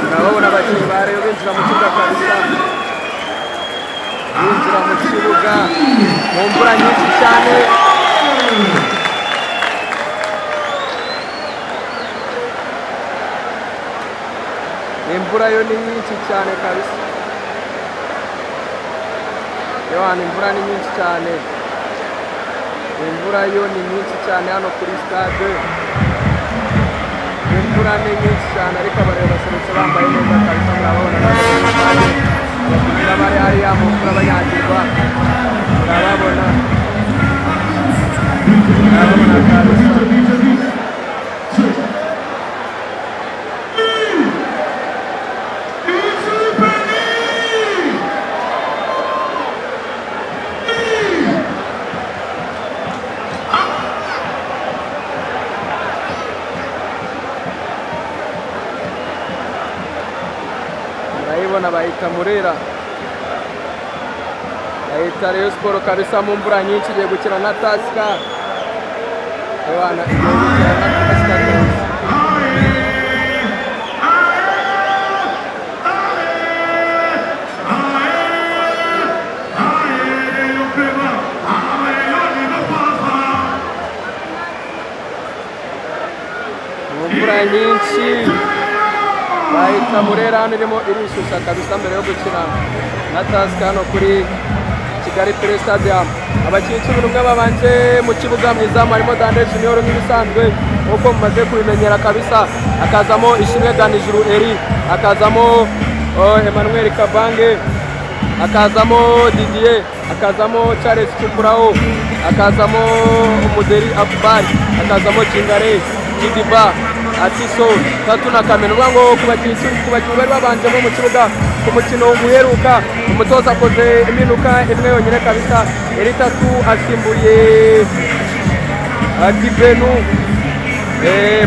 Murababona abakinnyi ba Rayon binjira mu kibuga kabisa, binjira mu kibuga mu mvura nyinshi cyane. Imvura yo ni nyinshi cyane kabisa. Yohana, imvura ni nyinshi cyane, imvura yo ni nyinshi cyane hano kuri stade, imvura ni nyinshi cyane, ariko abareba baserutse bambaye neza kabisa. Murababona abakinnyi bari hariya mu mvura banyagirwa, murababona, murababona kabisa. Murayibona, bayita Murera, bayita Rayon Sport kabisa, mu mvura nyinshi igiye gukina na Tusker. Ewana, igiye gukina na Tusker kabisa. Mu mvura nyinshi bahita Murera, hano irimo irishyushya kabisa mbere yo gukina na Tusker hano kuri Kigali Pele Stadium. Abakinnyi 11 babanje mu kibuga, mu izamu harimo Dande Junior nk'ibisanzwe nk'uko mumaze kubimenyera kabisa, hakazamo Ishimwe Ganijuru Eri, hakazamo Emmanuel Kabange, hakazamo Didier, hakazamo Charles Chukuraho, hakazamo Muderi Akubari, hakazamo Kingare Kidiba, Atiso Tatu na Kamena. Uvuga ngo ku bakinnyi bari babanjemo mu kibuga ku mukino uheruka, umutoza akoze impinduka imwe yonyine kabisa. Eri Tatu asimbuye Dibenu,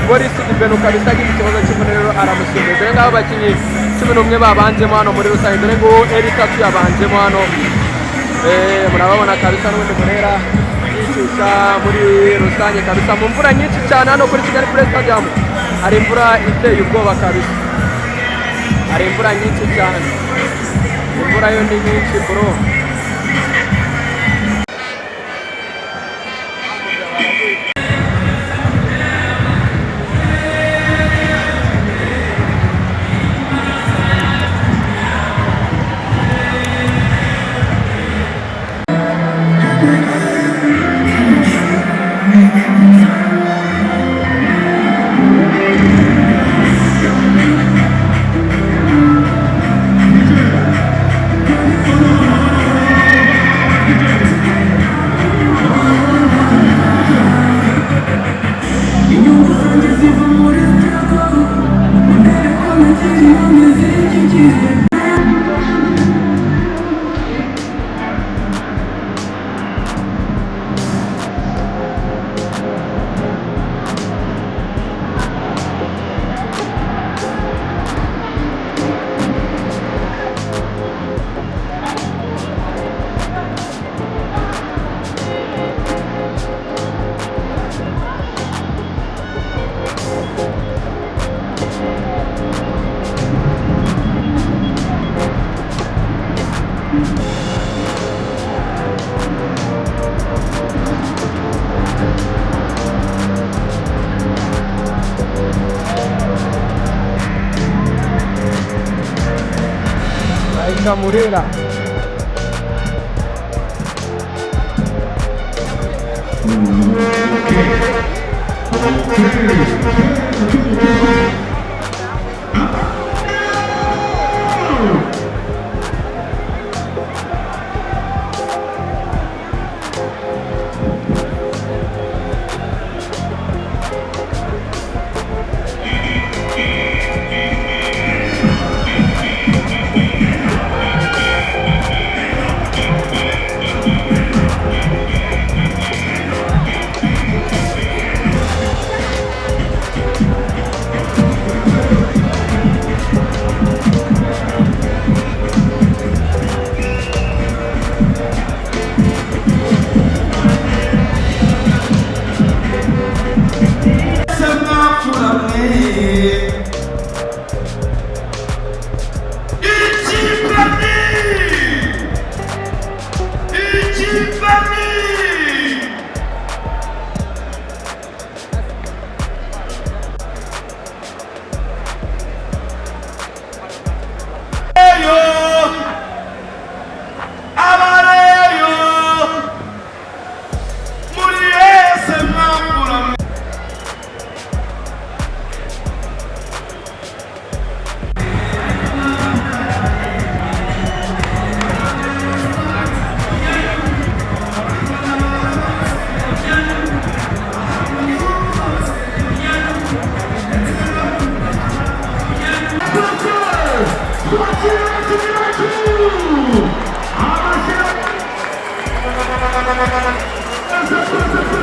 Boris Dibenu kabisa, agize ikibazo cy'imvune, rero aramusimbuye. Dore ngaho abakinnyi 11 babanjemo hano muri rusange. Dore ngo Eri Tatu yabanjemo hano. Murababona kabisa, n'ubundi Murera yishyushya muri rusange kabisa mu mvura nyinshi cyane hano kuri Kigali Pele Stadium. Hari imvura iteye ubwoba kabisa, hari imvura nyinshi cyane, imvura yo ni nyinshi, bro. Inyungu zanjye ziva muri struggle. Mbere ko nagira iyo miziki gihe. Bayita Murera. Mwafura mwe.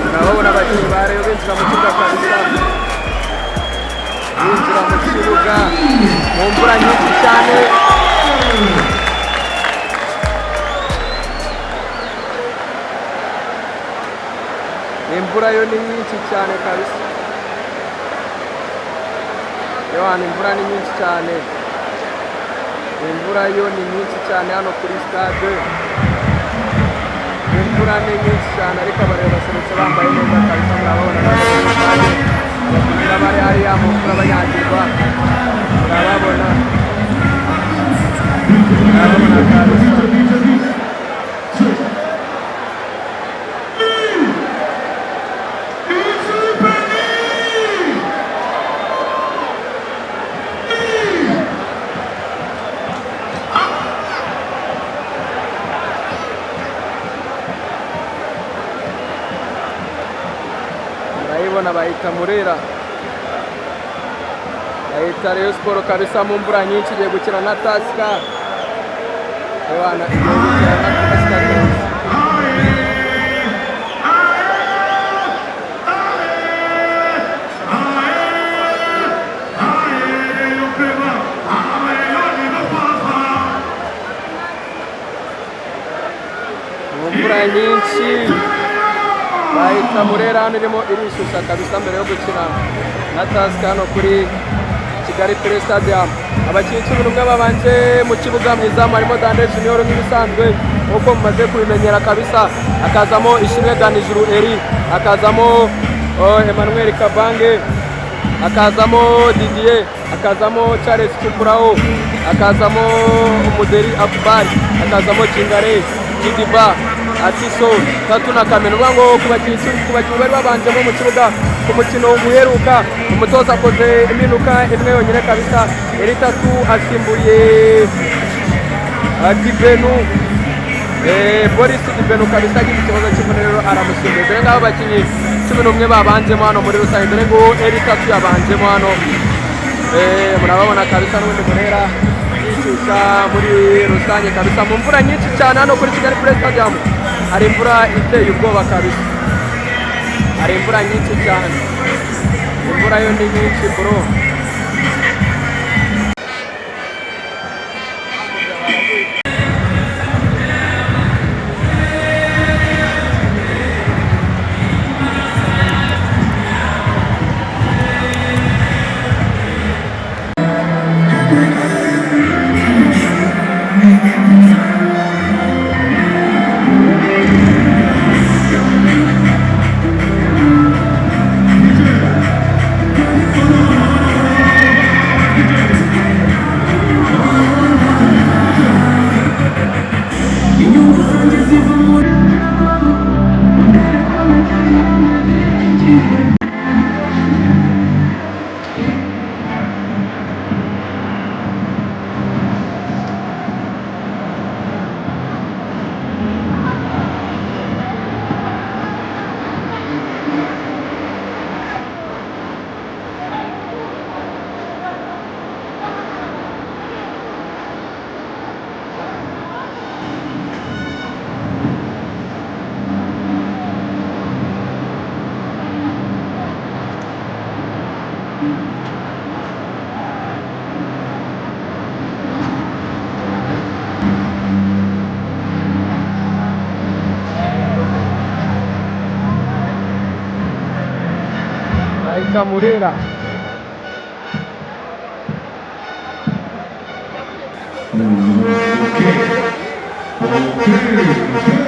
Urababona abakinnyi ba Rayon binjira mu kibuga kabisa, binjira mu kibuga mu mvura nyinshi cyane. Imvura yo ni nyinshi cyane kabisa. Yohana, imvura ni nyinshi cyane, imvura yo ni nyinshi cyane hano kuri stade. Imvura ni nyinshi cyane, ariko abareba baserutse bambaye neza kabisa. Murababona abakinnyi bari hariya mu mvura banyagirwa, murababona, murababona kabisa. Murayibona, bayita Murera, bayita Rayon Sport kabisa. Mu mvura nyinshi igiye gukina na Tusker. Ewana, igiye gukina na Tusker kabisa. Mu mvura nyinshi bayita Murera, hano irimo irishyushya kabisa mbere yo gukina na Tusker hano kuri Kigali Pele Stadium. Abakinnyi 11 babanje mu kibuga: mu izamu harimo Dande Junior nk'ibisanzwe nk'uko mumaze kubimenyera kabisa, hakazamo Ishimwe Ganijuru Eri, hakazamo Emmanuel Kabange, hakazamo Didier, hakazamo Charles Chukuraho, hakazamo Muderi Akubari, hakazamo Kingare Kidiba, Atiso Tatu na Kamena. Uvuga ngo ku bakinnyi bari babanjemo mu kibuga ku mukino uheruka, umutoza akoze impinduka imwe yonyine kabisa. Eri Tatu asimbuye Dibenu, Boris Dibenu kabisa, agize ikibazo cy'imvune, rero aramusimbuye. Dore ngaho abakinnyi 11 babanjemo hano muri rusange. Dore ngo Eri Tatu yabanjemo hano. Murababona kabisa. N'ubundi Murera yishyushya muri rusange kabisa mu mvura nyinshi cyane hano kuri Kigali Pele Stadium. Hari imvura iteye ubwoba kabisa, hari imvura nyinshi cyane, imvura yo ni nyinshi, bro. Inyungu zanjye ziva muri gihe. Bayita Murera. Okay. Okay.